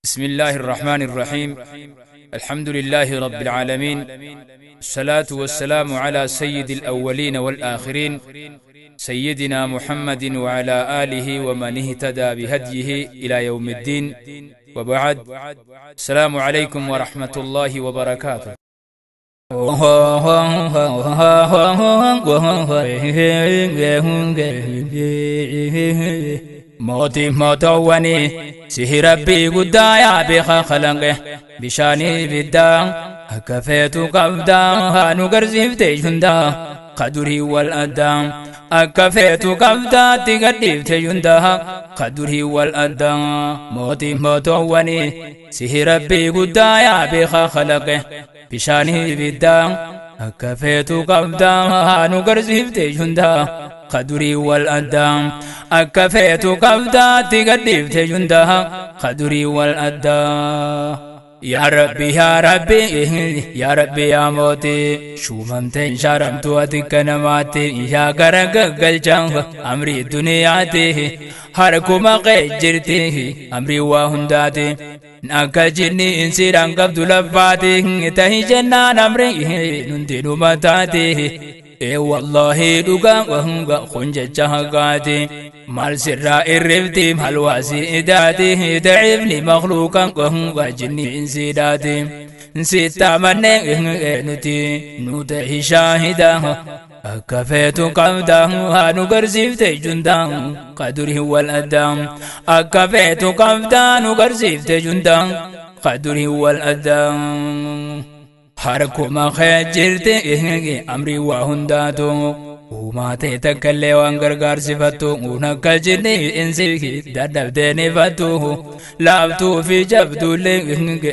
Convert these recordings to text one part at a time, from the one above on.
بسم الله الرحمن الرحيم. الحمد لله رب العالمين، الصلاة والسلام على سيد الأولين والآخرين، سيدنا محمد وعلى آله ومن اهتدى بهديه إلى يوم الدين، وبعد. السلام عليكم ورحمة الله وبركاته. موتي موتواني سه ربي قدايا بخا خلقه بشاني بدا أكفيت قبدا نقرزف تجندا قدري والأدام أكفيت قبدا تقدف تجندا قدري والأدام موتي موتواني سه ربي قدايا بخا خلقه بشاني بدا أكفيت قبدا نقرزف تجندا قدري والأدام أكفيت قبدا تقدف تجندا قدري والأدام. يا ربي يا ربي يا ربي يا موتي شو ممتن شرمت وتكنماتي يا غرق قلجان أمري دنياتي هركما قجرتي أمري وهنداتي نكجني إنسيران قبض لفاتي تهي جنان أمري نندين متاتي إيه والله دوغا وهنغا خنج جهقاتي مال سراء الرفتي مالواسي إداتي تعبني مخلوقا وهنغا جني إنسيداتي نسيتا مني نتي نوته شاهدا أكفيت قبدا نقرزفت جندا قدره والأدام أكفيت قبدا نقرزفت جندا قدره والأدام. حركما خجرت أمري وهنداتو وما تتكلي وانغرغار صفتو ونكجني إنسي دردبتني فتو لابتو في جبتو لي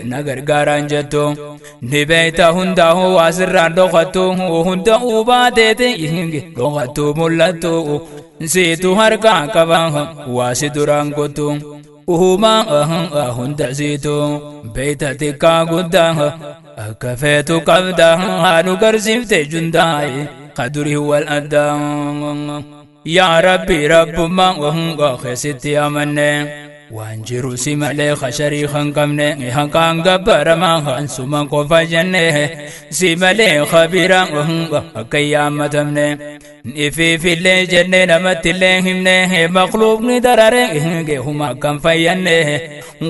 نغرغاران جتو نبيت هنده واسران دوختو هنده وباتتي دوختو ملتو نسيتو هركا كبان واسدران كتو وهما هند زيتو بيتك قدا أكفيت قبدا نقرزفت جنداي قدره والأدام. يا ربي رب ما وهنغا خستي أمني وانجرو سمالي خشري خنقمني هنقان قبر ما خنسوما قفا جنة سمالي خبيرا وهنغا قيامتمني إفي في اللي جنة نمت اللي همني مخلوق ندراري هما كان فيني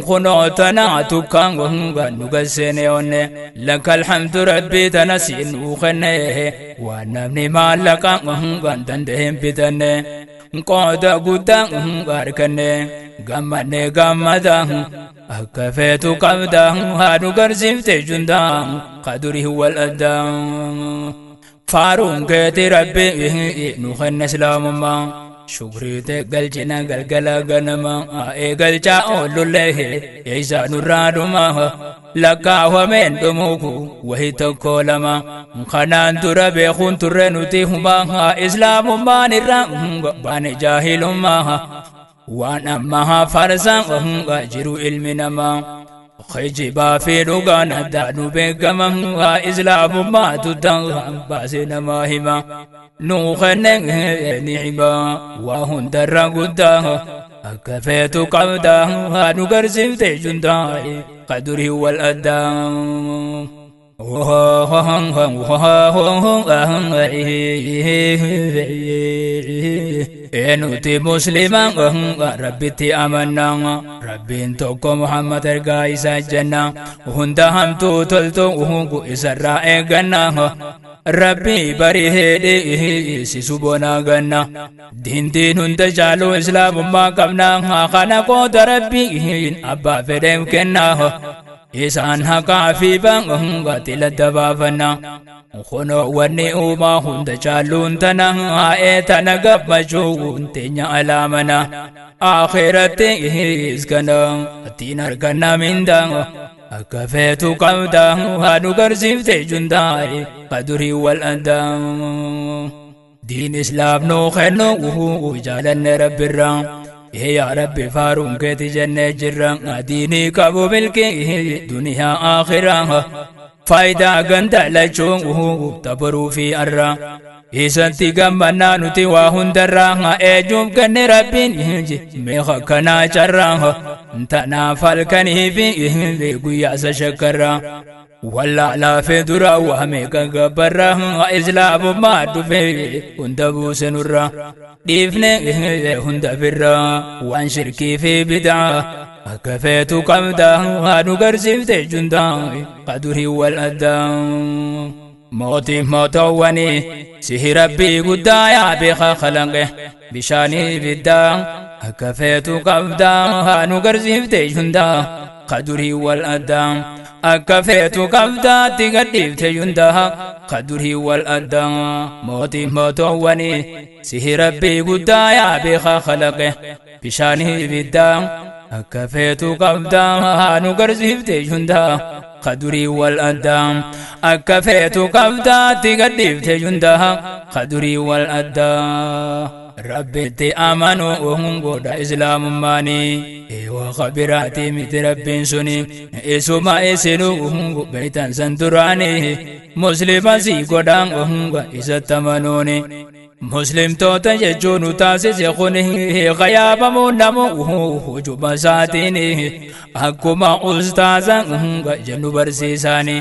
خنوتنا تكان وهنغا نقسني وني لك الحمد ربي تنسين وخني ونمني ما لك وهنغا دندهم بتني قعد قدا واركني غمني غمدا أكفيت قبدا نقرزفت جندا قدره والأدام. فارون كتي ربي نخن اسلام ما شكري تقلجنا قلقلا غنما ايقلجا أولو له يسا نرادما لكا ومن دموكو وهي تكولما خنان تربي خون ترنوتيهما اسلام ما نرام بان جاهلما وانا ما فرسا جرو علمنا ما خجبا في لغانا دانو بكما إسلام ما تدان باسنا ما هما نوخن نعما وهن درقدا أكفيت قبدا نقرزفت جندا قدره والأدام. نوتي مسلما ربتي أمنا ربين توكو محمد رقا جنة هندا همتو تلتو وهنكو إسراء غنا ربي بريه سيسوبونا غنا دين دين هند جالو إسلام ما قبنا خانا قود ربي أبا فرم كنا إسان حقا في بان قتل الدبافنا خنو وني أوما هند جالون تنا آيتنا قبشون تنيا ألامنا آخرتي إسكنا تينار كنا من دا أكفيت قبدا نقرزفت جنداي قدري والأدام. دين إسلام نو خنو وجالن رب الرام يا ربي فارون كتي جنة جرا ديني كابو ملكي دنيا آخرة فايدة غندا لچون تبرو في الرا Isanti gammannaa nuti waa hundarraa eenyuuf kenne rabbiin meeqa kanaa carraa tanaaf halkanii fi guyyaa isa shakkarraa wallaalaa fi dura waa meeqa gabbarraa islaamummaa dhufe hunda buuse nurraa dhiifne hunda birraa waan shirkii fi bid'aa akka feetu qabdaa nu garsiifte jundaa qadurii wal addaa. Mootii mootowwanii sihi rabbii guddaa yaa beekaa kalaqe bishaanii ibiddaa akka feetu qabdaa nu garsiifte jundaa qadurii wal addaa akka feetu qabdaatti gadhiifte jundaa qadurii wal addaa. Mootii mootowwanii sihi rabbii guddaa yaa beekaa kalaqe bishaanii ibiddaa akka feetu qabdaa nu garsiifte jundaa qadurii wal addaa akka feetu qabdaatti gadhiifte jundaa qadurii wal addaa. Rabbitti amanuu godha islaamummaanii waaqa biraatii miti rabbiin suni isuma isinuu beeytan san duraanii muslima sii godhaan isatti amanuuni. Muslimtoota jechuun nu taasise kun qayyaabamuun namu hujuma isaatiin akkuma ustaaza jennu barsiisaani.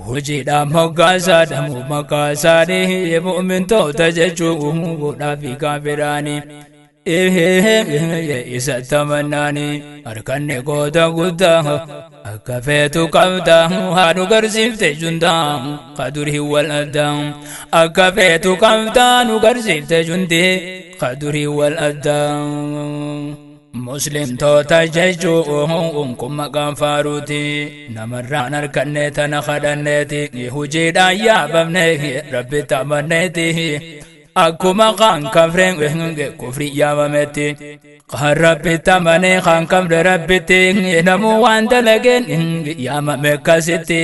Hojiidhaan moggaasaadha maqaa isaanii mu'mintoota jechuun godhaa fi kaafiraani. Isatti amannaani harkanne goota guddaa akka feetu qabdaa haa nu garsiifte jundaa qadurii wal addaa akka feetu qabdaa nu garsiifte jundee qadurii wal addaa. Muslimtoota jechuun kun maqaan faaruuti namarraan harkanne tana kadhanneeti hojiidhaan yaabamne rabbitti amanneeti. Akkuma kaan kafreen kufri yaamametti kan rabbitti amanee kaan kafre rabbitti namuu waan dalageen yaamame akkasitti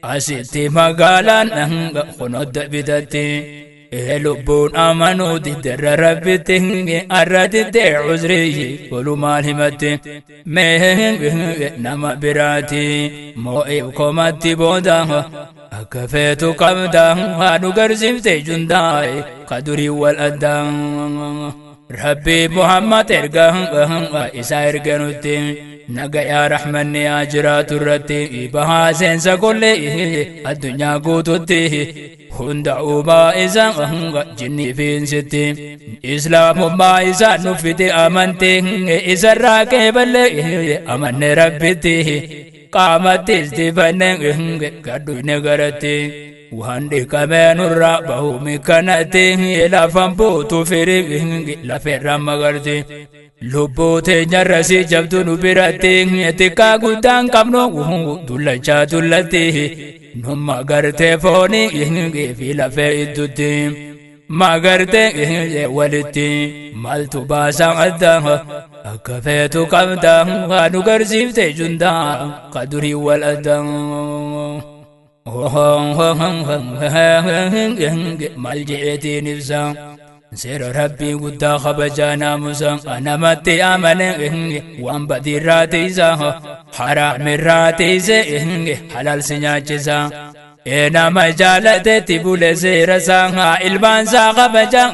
asitti magaalaan kunodda bitatti lubbuun amanuu didderra rabbitti arra diddee cuzrii walumaan himatti mee nama biraati moo'eef komatti booda akka feetu qabdaa haa nu garsiifte jundaa qadurii wal addaa. Rabbi Muhammad erga isaa erga nutti nagayaa rahmanni haa jiraatu irratti bahaa seensa gollee addunyaa guututti hunda uumaa isaa jinnii fi insitti islaamummaa isaa nu fide amantii isarraa qeeballee amanne rabbitti qaamattis dibanne gadhuine garatti waan dhiqamee nurraa bahuumi kanatti lafan buutu firii lafeerra magarti lubbuu teenyarra si jabdu nu biratti xiqqaa guddaan qabnu dullachaa dullatti nu magartee foonii fi lafee iddutti magartee walitti maaltu baasaa addaa akka feetu qabdaa haa nu garsiifte jundaa qadurii wal addaa. Maal je'eetiin ibsa seera rabbii guddaa kabajaa naamusa namatti amane waan badiirraa tiisa haraamirraa tiise halaal si nyaachisa. Nama jaalatetti bule seera isaa ilmaan isaa kabaja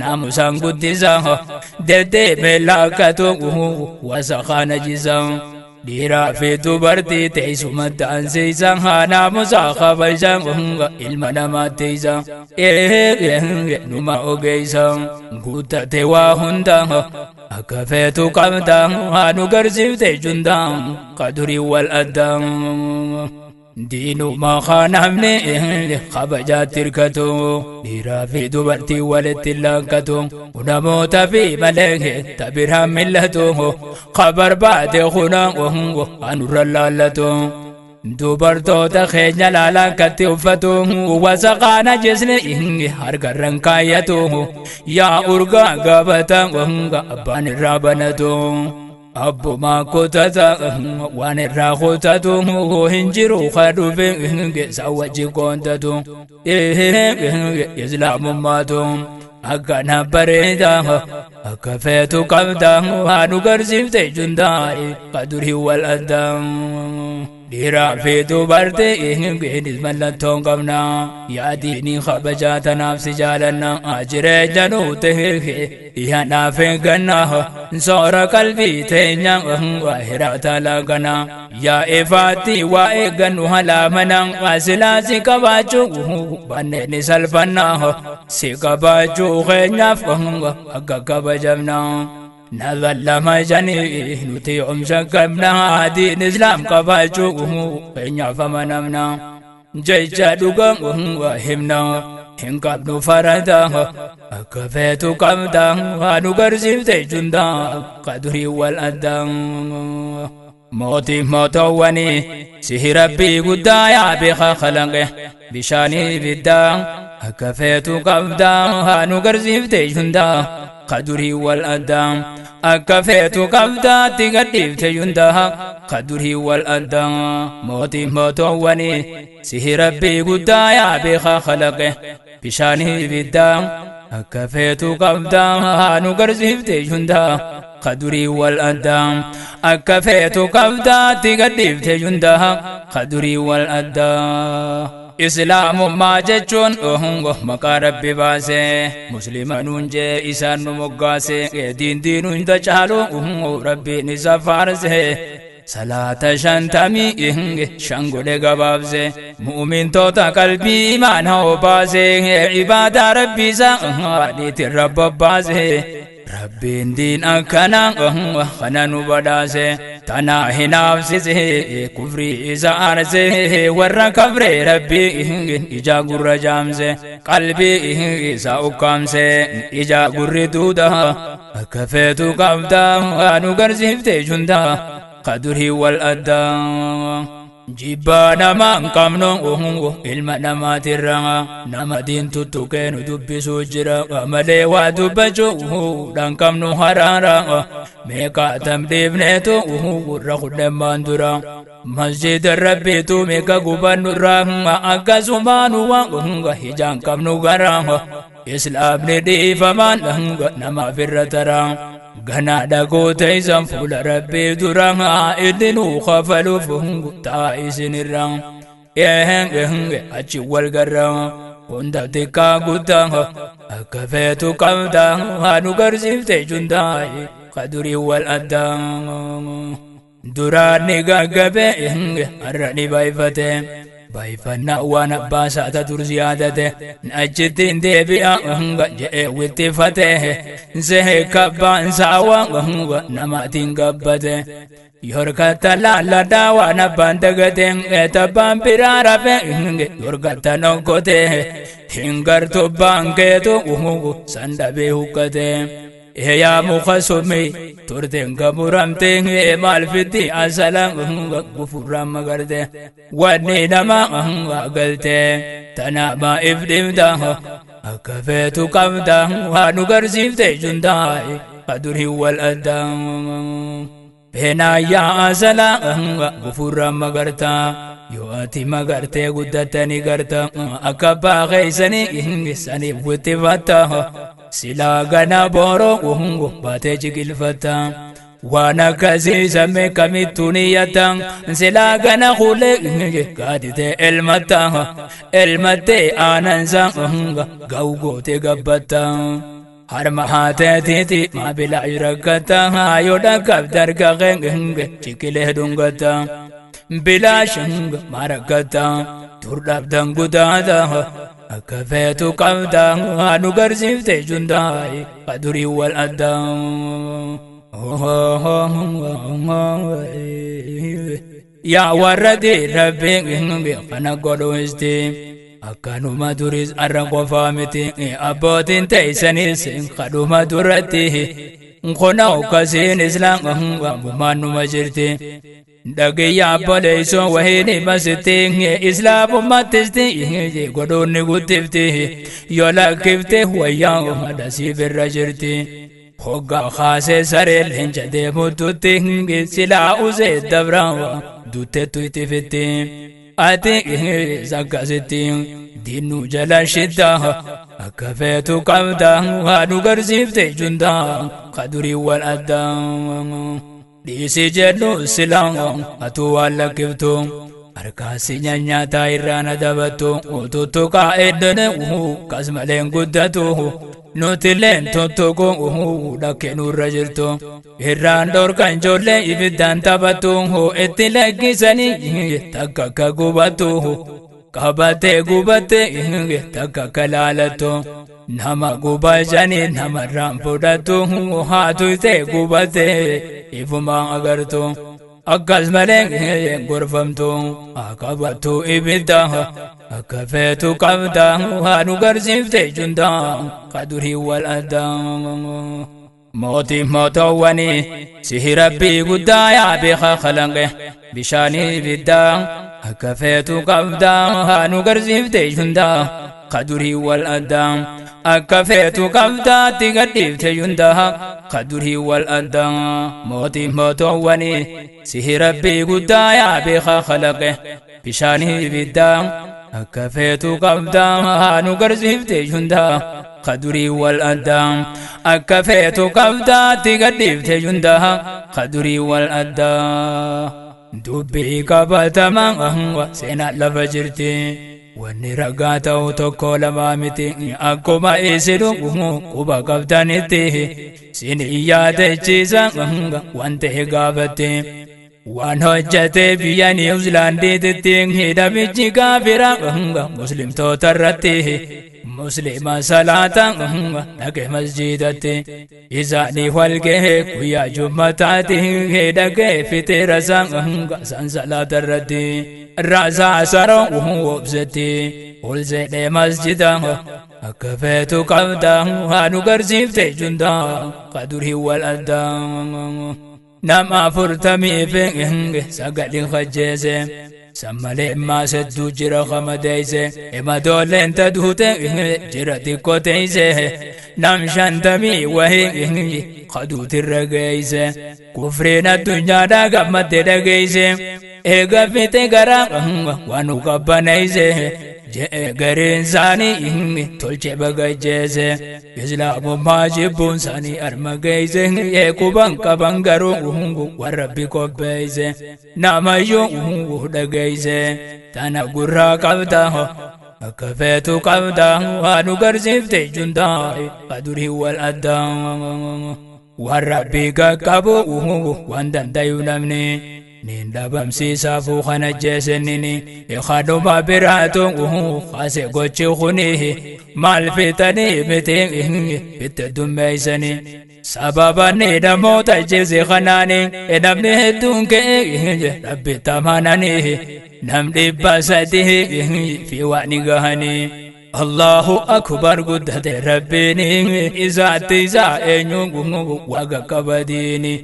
naamusaan guddisa deddeebee laakkatu wasaqaa najisa. Dhiiraa fi dubartii teessuma ta'ansiisa naamusa kabaja ilma namaa teessa numa ogeessa guuttate waa hunda akka feetu qabda haa nu garsiifte jundaa qadurii wal addaa. Diinuma kanamne kabajaatti hirkatu dhiiraa fi dubartii walitti laakkatu namoota fi malee tabiraan millatu kabarbaade kuna anurra laallatu dubartoota keenya laalaan katti uffatu wasaqaana jisne harkarran kaayyatu yaa urgaa gabata abbaan irraa banatu. Abbuma kutata waan irraa kutatu hin jiru kadhufe geessa wajji koontatu islaamummaatu akkana bareeda akka feetu qabda haa nu garsiifte jundaa qadurii wal addaa. Dhiiraa fi dubartii geenis mallattoon qabna. Yaa diinii kabajaa tanaaf si jaalanna. Jireenya nuu ta'e dhiyanaaf eegganna. Soora qalbii teenya waa talaagana. Yaa ifaatti waa eeggannu halaamana. Silaa si qabaachuu baannee ni salphanna. Si qabaachuu keenyaaf akka kabajamna. Nazallama janii nuti oomsha qabna. Diin islaam qabaachuu keenyaaf amanamna. Jecha dhugaa himna. Hin qabnu farada akka feetu qabda. Nu garsiifte junda qadurii wal adda. Mootii mootowwanii sihi rabbii guddaa yaa beekaa kalaqe bishaanii ibiddaa akka feetu qabda. Nu garsiifte junda qadurii wal adda. Akka feetu qabdaatti gadhiifte junda qadurii wal adda. Mootii mootowwanii sihi rabbii guddaa yaa beekaa kalaqe bishaanii ibiddaa akka feetu qabda. Nu garsiifte junda qadurii wal adda. Akka feetu qabdaatti gadhiifte junda qadurii wal adda. Islaamummaa jechuun maqaa rabbi baase. Muslima nuun jee isaan nu moggaase. Diin diin hunda caalu rabbiin isa faarse. Salaata 55 godhe gabaabse. Mu'mintoota qalbii imaana obaase. Ibaadaa rabbi isaa dhiitirra bobbaase. Rabbiin diin akkana kana nu badhaase. Tanaa hinaafsise kufrii isa aarse. Warra kafree rabbii ija gurra jaamse. Qalbii isa ukkaamse ija gurri duuda. Akka feetu qabda nu garsiifte junda qadurii wal adda. Jibbaa namaa hin qabnu ilma namaatirra. Nama diin tuttuqee nu dubbisuu jira. Malee waa dubbachuudhaan qabnu haraara. Meeqa tam dhiifneetu gurra kudhammaan dura. Masjida rabbiitu meeqa gubannurra. Akkasumaan waan hijaan qabnu gara. Islaamni dhiifamaan namaaf irra tara. Ganaa dhagoota isaan fuula rabbii dura. Inni nuu kafaluuf taa isinirra. Achi wal garra. Hunda xiqqaa guddaa akka feetu qabda. Nu garsiifte junda qadurii wal adda. Duraan ni gaggabe har'a ni baay'ifate. Baay'ifannaa waan abbaa saata tursi yaadate. Achitti hin deebi'a je'ee wittifate. Sehee kabbaan saawaa namaatiin gabbate. Yorkatta laalladhaa waan abbaan dagate. Tabbaan biraa rafe yorkatta nokkote. Hin gartu baankeetu san dhabee huqqate. Yaa muka summi turteen gamuramte maal fitti asala gufurraa magarte. Wanni nama galte tanaa if dhimda akka feetu qabda. Nu garsiifte junda qadurii wal adda. Beenaa yaa asala gufurraa magarta. Yoo ati magartee guddattanii garta. Akka abbaa keessanii saniif wittifatta. Silaa gana booroo baatee jiqilfatta. Waan akkasii samee kamittuu niyyata. Silaa gana kuulee gaaditee elmatta. Elmattee aanansa ga'u gootee gabbatta. Harma haateetiiti maabilaa rakkata. Yoo dhaqqabde harka kee ciqilee dhungata. Bilaash marakkata dur dhabdan gudaata. Akka feetu qabda nu garsiifte junda qadurii wal adda. Yaa warra rabbii kana godhuusti. Akkanuma duris arra qofaa miti. Abbootiin teessanis kadhuma duratti. Kuna akkasiin islaamummaan numa jirti. Dhagiyya abboleessoo wahiin masitti islaamummattisti godhuun ni guddifti. Yoo lakkifte wayyaa madasiif irra jirti. Hoggaa kaasee saree leenca deemututti silaa usee dabraa dutteettu itti fitti. Ati akkasitti diinuu jala shidda akka feetu qabda nu garsiifte junda qadurii wal adda. Dhiisi jedhu silaan atuu waan lakkiftu. Harkaasi nyanyaataa irraan adabattu. Tuttuqaa eddoon kas maleen guddatu. Nutilleen tuttuquu dhakke nurra jirtu. Irraan dhorkan ijoollee ibiddaan taphattu. Itti lakkisanii takka akka gubattu. Qabatee gubattee takka akka laalattu. Nama gubaa shanii namarraan fudhattu. Haatu ta'e gubattee ifumaan agartu. Akkas malee gorfamtu qabattu ibidda akka feetu qabda haa nu garsiifte jundaa kadurii wal addaa. Mootii mootowwanii sihi rabbii guddaa yaa beekaa kalanqe bishaanii ibiddaa akka feetu qabda haa nu garsiifte jundaa kadurii wal addaa. Akka feetu qabdaatti gadhiifte jundaa kadurii wal addaa. Mootii mootowwanii sihi rabbii guddaa yaa beekaa kalaqe bishaanii ibiddaa akka feetu qabdaa haa nu garsiifte jundaa kadurii wal addaa. Akka feetu qabdaatti gadhiifte jundaa kadurii wal addaa. Dubbii qabatamaa seenaa lafa jirti. Wanni ragaa ta'u tokko lamaa miti akkuma isiru quba qabdanitti sin yaadachiisa waan ta'e gaafatte. Waan hojjate biyya Niwuzilaandiitti hidhamichi kaafira muslimtoota irratti muslima salaata dhaqe masjiidatti isaanii walga'e guyyaa jummataatti dhaqe fixeera san salaata irratti raasaa saroo obsetti ol seenee masjida akka feetu qabda haa nu garsiifte jundaa kadurii wal addaa. Nama 49 hajjeese sammalee maasedduu jira kamadeeyse imadoolleen taduute jira xiqqoo teeyse nam 50 wahii kaduutirra geeyse kufriin addunyaadhaa gammadde dhageeyse eega fixe gara waan nu qabbaneeyse je'e gariin isaanii tolche bagajjeese islaamummaa jibbuun isaanii arma geeyse quban qaban garuu waan rabbi qopheeyse namayyuu dhageeyse tana gurraa qabda akka feetu qabda waa nu garsiifte jundaa kadurii wal addaa. Waan rabbi qaqqabu waan dandayu namni nin dhabamsiisaafuu kana jeesennini ikaduma biraatu kaase gochi kuni maal fixanii miti itti dummeeysani sababani namoota jeese kanaani namni hedduun ka'e rabbi tamanani nam 300 fi waan gahanii. Allahu akbar guddate rabbiini isaatti isaa eenyuun waaqa qabadiini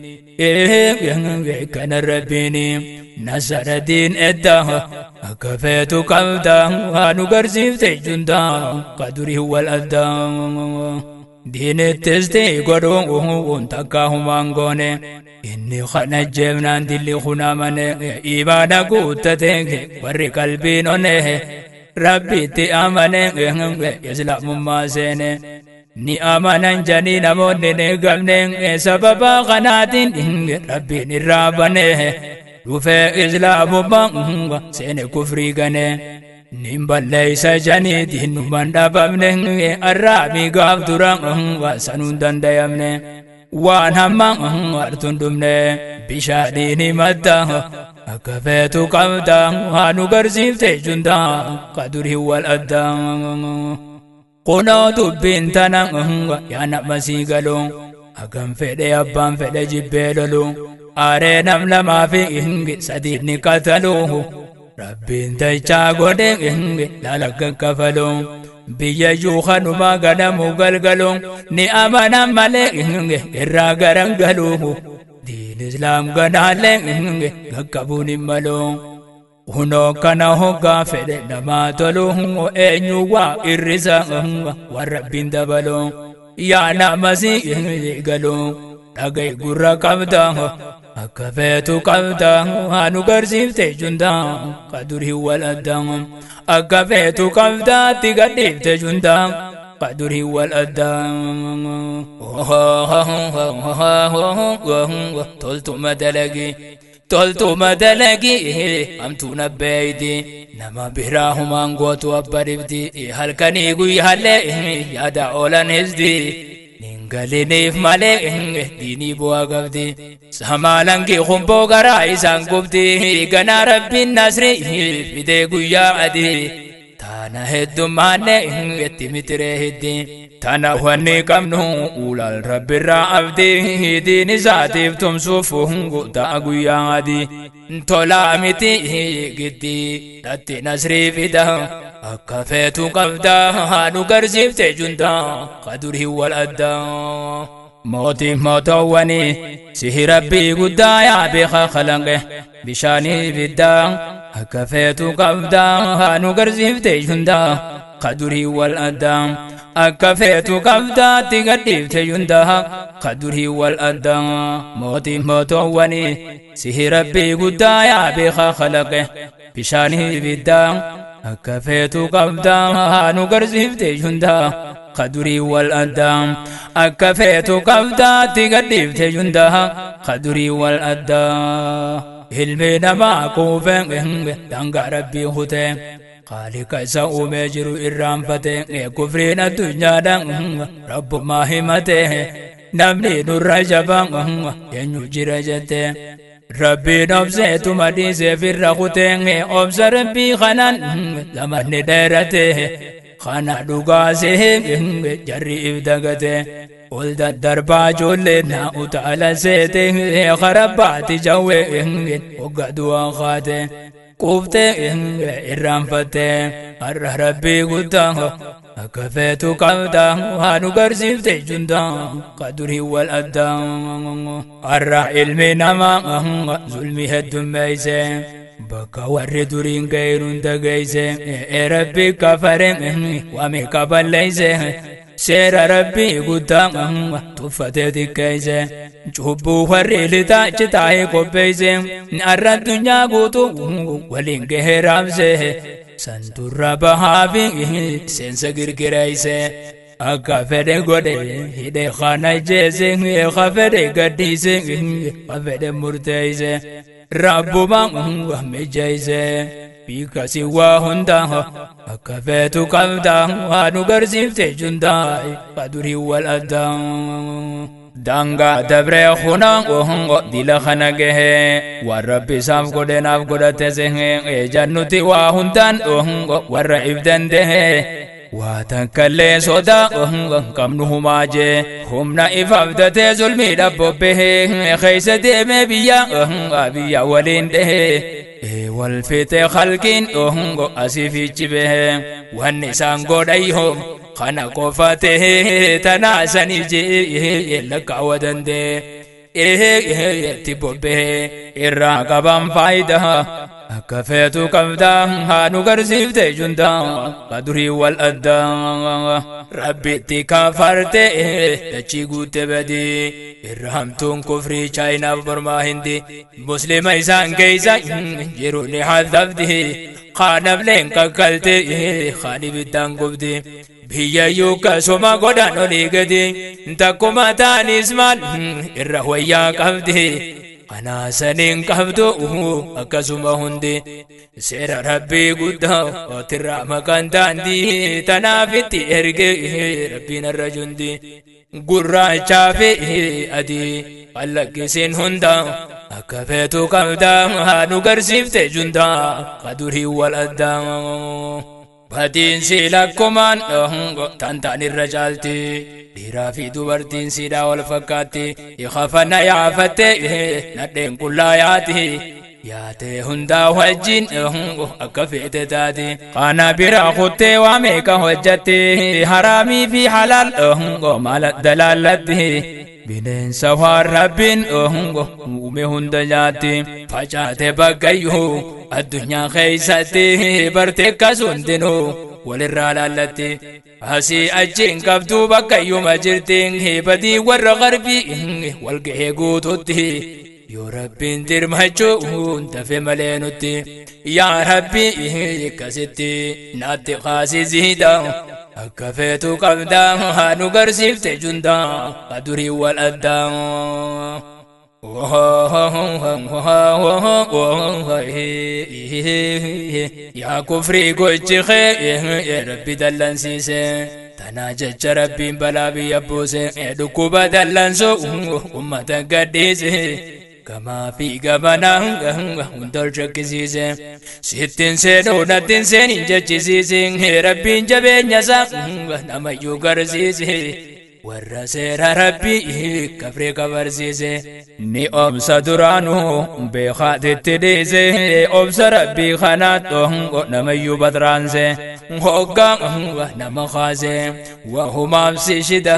kana rabbiini nasaradiin edda akka feetu qabda haa nu garsiifte jundaa kadurii wal addaa. Diinittisti godhuun takka humaan goone inni kana jeemnaan dilli kunamane imaana guuttate warri qalbiin one rabbitti amane islaamummaa seene ni amanan janii namoonni ni gamne sababa kanaatiin rabbiin irraa bane dhufee islaamummaa seene kufrii gane nin balleeysa janii diinumaan dhabamne arraamii gaaf dura sanuun dandayamne waan hamma hartuun dhumne bishaaniin himatta akka feetu qabda haa nu garsiifte jundaa kadurii wal addaa. Kunoo dubbiin tana yaa nama sii galu hagam fedhe abbaan fedhe jibbee lolu aaree nam 2 fi 3 ni qatalu rabbiin dachaa godhe laala kafalu biyya yuukanumaa ganamu galgalu ni amanan malee irraa garan galu diin islaam ganaalee qaqqabuun hin malu. Kunoo kana hoggaa fedhe namaa tolu eenyu waa irrisa waan rabbiin dabalu yaa nama sii galu dhaga'i gurra qabda akka feetu qabda haa nu garsiifte jundaa kadurii wal addaa. Akka feetu qabdaatti gadhiifte jundaa قدره والأداء تلتم دلقي أمتو نبيدي نما براهم أنقوت وبربدي هل كان يقوي هل يا أولا نزدي ننقلني في مالي ديني بواقفدي سمالنكي خنبو قرأي سانقبدي قنا ربي النصري فيدي قويا عدي تانا هدو ماني يتمتري هدي تانا واني كمنو أولا الرب الرعبدي ديني زاتي بتمسوفهم قطع قويا عدي تولامتي قدي تاتي نصري فيدا أكفيت قبدا نقرزيف تجندا قدره والأدا موتي موتواني سه ربي قدا يا بيخ خلقه بشاني بدا أكفيت قبدا نقرزيف تجندا قدره والأدا أكفيت قبدا تقديف تجندا قدره والأدا موتي موتواني سه ربي قدا يا بيخ خلقه بشاني بدا أكفيت قبدا نقرزيف تجندا قدري والأدام أكفيت قبدا تقديف تجندا قدري والأدام علمي نما كوفن دنگا ربي هتين خالق سأومي جرو إرام فتين كفرين الدنيا دن رب ما همته نمني نور جبان ينو جرجته ربي نفسه تمدي في الرغتين أبصر ربي خنان زمن ديرته خنا دوغاسه جري إبدغته ولد الدربا جولنا وتعالى سيته خربات جوه وقدوا خاته كوفته إرام فته ربي قدام أكفيت قبدا ونقرزفت جندا قدره والأدا الرا علمي نما ظلمي هدميسه بكا ور درين غير دغيسه ربي كفر ومي كبليسه سير ربي قدام تفتت كيسه جبو ور لتا جتاي كوبيسه الرا الدنيا قوتو ولين غيرامسه سنتر بهابي سنس غرغريسه أكفر غدي هدي خانة جيسه خفر غديسه خفر مرتيسه رب ما مجيسه بك سوى هندا أكفيت قبدا ونقرزفت جندا قدري والأدا دانگا دبر خونا وهنگو دل خنگه ورب سام قدنا قدته جنتي وهندان وهنگو ورعب دنده واتكلي صدا كم نهما جه همنا إفادته ظلمي ربه خيس دم بيا بيا ولين ده والفت خلقين أسفي جبه والنسان قديهم خنا قفته تناسني جي لك ودن ده تبه الراقبا فايدة أكفيت قبدا نقرزفت جندا قدري والأدا ربي تكفرت تشيغو تبدي الرحمتون كفري چاينا برما هندي مسلم إيسان كيسا جيروني حذفدي خانب لين ككلتي خاني بدان قبدي بيا يوكا سوما قدانو ليقدي تاكوما تاني اسمال الرهويا قبدي أنا سنين قبدو أكسوما هندي سير ربي قدا وترى مكان تاندي تنافتي إرقي ربنا الرجندي قرى شافي أدي قلق سين هندا أكفيت قبدا نقرسفت جندا قدره والأدا بدين سيلكمان تنتان الرجالتي dhiiraa fi dubartiin siidhaa wal fakkaatti ikhafanna yaafatte nadheen qullaa yaati yaatee hundaa wajjin akka feete taati kana bira kuttee waa meeqa hojjatte haraamii fi halaal maal dalaallatti bineensa waan rabbiin uume hunda nyaatti facaate bakkayyuu addunyaa keeysatti barte akkas hundinuu walirraa laallatti asii achiin qabduu bakkayyuma jirtiin badii warra garbii walgahee guututti yoo rabbiin dirmachuun tafe malee nutti yaa rabbii akkasitti naatti kaasisiidha. Akka feetu qabdaa nu garsiifte jundaa qadurii wal addaa. Yaa kufrii gochi kee rabbi dallansiise tanaa jecha rabbiin balaa biyya buuse dhukkuba dallansoo ummata gadhiise gamaa fi gamanaa hunda ol shakkisiise sittiin seenuu nattiin seenin jechisiise rabbiin jabeenya isaa namayyuu garsiise warra seera rabbii kafree kabarsiise ni obsa duraanuu beekaatitti dhiise obsa rabbii kanaatti namayyuu batraanse hoggaa nama kaase wahumaaf si shida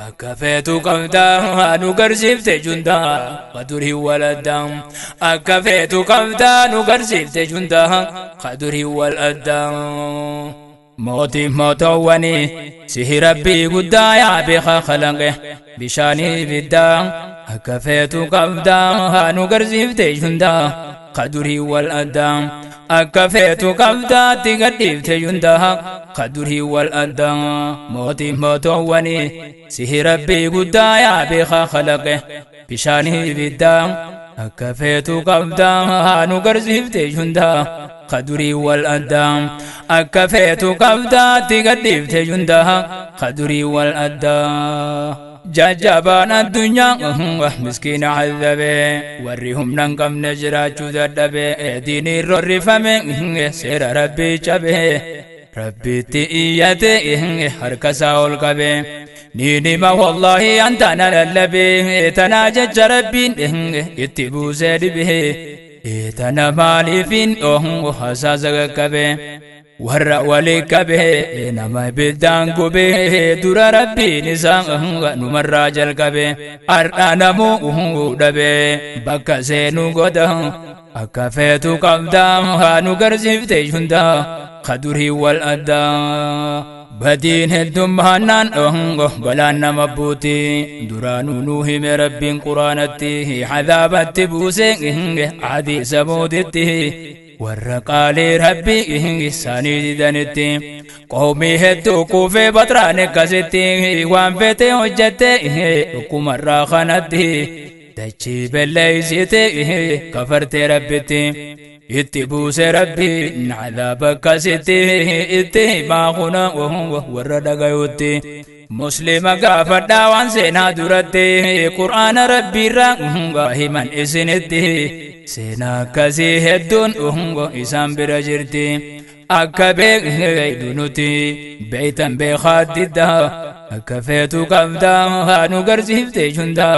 akka feetu qabdaa nu garsiifte jundaa qadurii waladdaa akka feetu qabdaa nu garsiifte jundaa qadurii waladdaa. Mootii mootoowwanii sihi rabbii guddaa yaa beekaa kalaqe bishaanii ibiddaa akka feetu qabdaa nu garsiifte jundaa qadurii wal addaa akka feetu qabdaatti gadhiifte jundaa qadurii wal addaa. Mootii mootoowwanii sihi rabbii guddaa yaa beekaa kalaqe bishaanii ibiddaa akka feetu qabdaa nu garsiifte jundaa qadurii wal addaa akka feetu qabdaatti gadhiifte jundaa qadurii wal addaa. Jajjabaan addunyaa miskiina cazabe warri humna hin qabne jiraachuu dadhabe diiniin rorrifame seera rabbii cabe rabbitti iyyate harka isaa ol qabe ni nima wallaahi antaana lallabe tanaa jecha rabbiin itti buusee dhibe tana maaliifin hasaasa qaqqabe warra walii qabe nama ibiddaan gube dura rabbiin isaa numarraa jalqabe har'a namuu dhabe bakka seenuu godha akka feetu qabdaa nu garsiifte hundaa qadurii wal addaa. Badiin heddummaannaan balaan nama buuti duraanuu nuu hime rabbiin quraanatti cadaabatti buuse adii samuuditti warra qaalii rabbii isaanii didanitti qoomii hedduu kuufee batraan akkasitti waan fete hojjette dhukkumarraa kanatti dachii belleeysite kafartee rabbitti itti buuse rabbiin cadaaba akkasitti itti himaa kuna warra dhagayutti muslima gaafadhaa waan seenaa duratti qur'aana rabbiirraa himan isinitti seenaa akkasii hedduun isaan bira jirti akka beeknu nuti beeytan beekaa diddaa akka feetu qabdaa nu garsiifte jundaa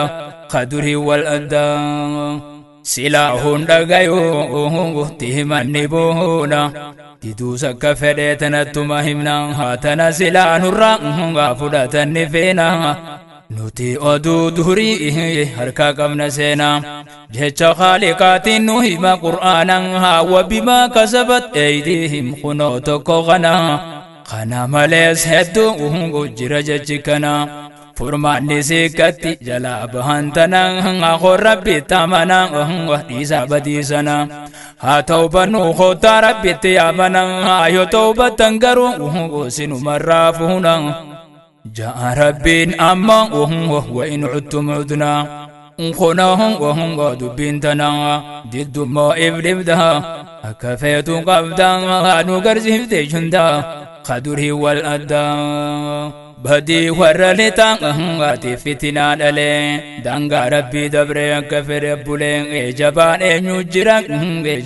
qadurii wal addaa. Silaa hunda gayuu himanni buuna diduus akka fedhee tanattuma himna haa tana silaa nurraa fudhatanni feena nuti oduu durii harkaa qabna seenaa jecha khaaliqaatiin nu hima qur'aanan haa wabimaa kasabat eeydiihim kunoo tokko kana kana malees hedduu jira jechi kana furmaanni sikkatti jalaa bahan tana hoo rabbitti amana dhiisaa badiisana haa tawbannuu koottaa rabbitti amana yoo tawbattan garuu sinumarraa fuuna ja'a rabbiin amma wa in cudtum cudnaa kunoo dubbiin tana diddummoo ibdibda akka feetu qabdaa nu garsiifte jundaa qadurii wal addaa. Badii warra lixaa ati fitinaa dhalee daangaa rabbii dabree akka fedhe bulee jabaan eenyu jira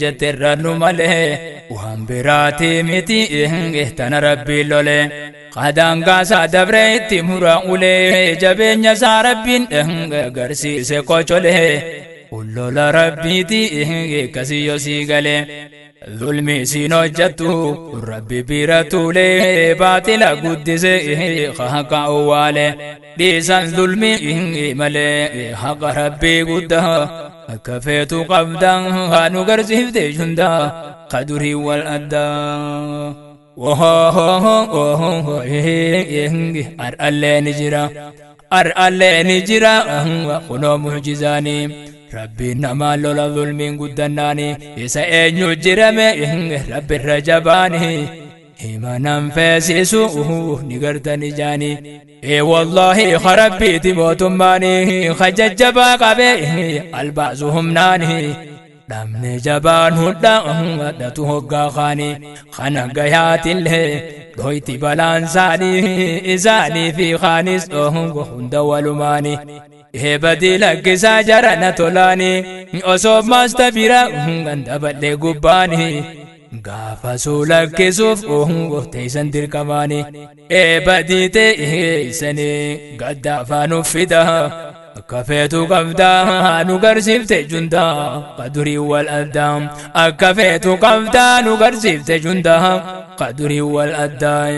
jetterra nu malee waan biraatii miti tana rabbii lolee qadaangaa isaa dabree itti mura ulee jabeenya isaa rabbiin agarsiise qocolee ullola rabbiiti kasiyyoo sii galee. Zulmi siin hojjettu rabbi bira tuulee baatila guddise haqa owwaale dhiisan zulmi malee haqa rabbii guddaa akka feetu qabdaa nu garsiifte jundaa qadurii wal addaa. Ar'allee ni jira ar'allee ni jira kunoo mucjizaanii. Rabbiin namaa lola zulmiin guddannaani isa eenyu jirame rabbirra jabaani Himanan feesisu ni gartani jaani. Ee wallaahi harabbiiti mootummaani kajajjabaa qabee albaasu humnaani. Dhabne jabaan hudha dhatu hoggaa kaani kana gayaatillee dhoyti balaan isaanii isaanii fi kaanis hunda walumaani. Eebadii lakkisaa jarana tolaani osoo maasta bira daballee gubbaani. Gaafa suu lakkisuuf teessan dirqamaani. Eebadii teessanii gadda afaan uffida. Akka feetu qabdaa nu garsiifte jundaa qadurii wal addaa. Akka feetu qabdaa nu garsiifte jundaa qadurii wal addaa.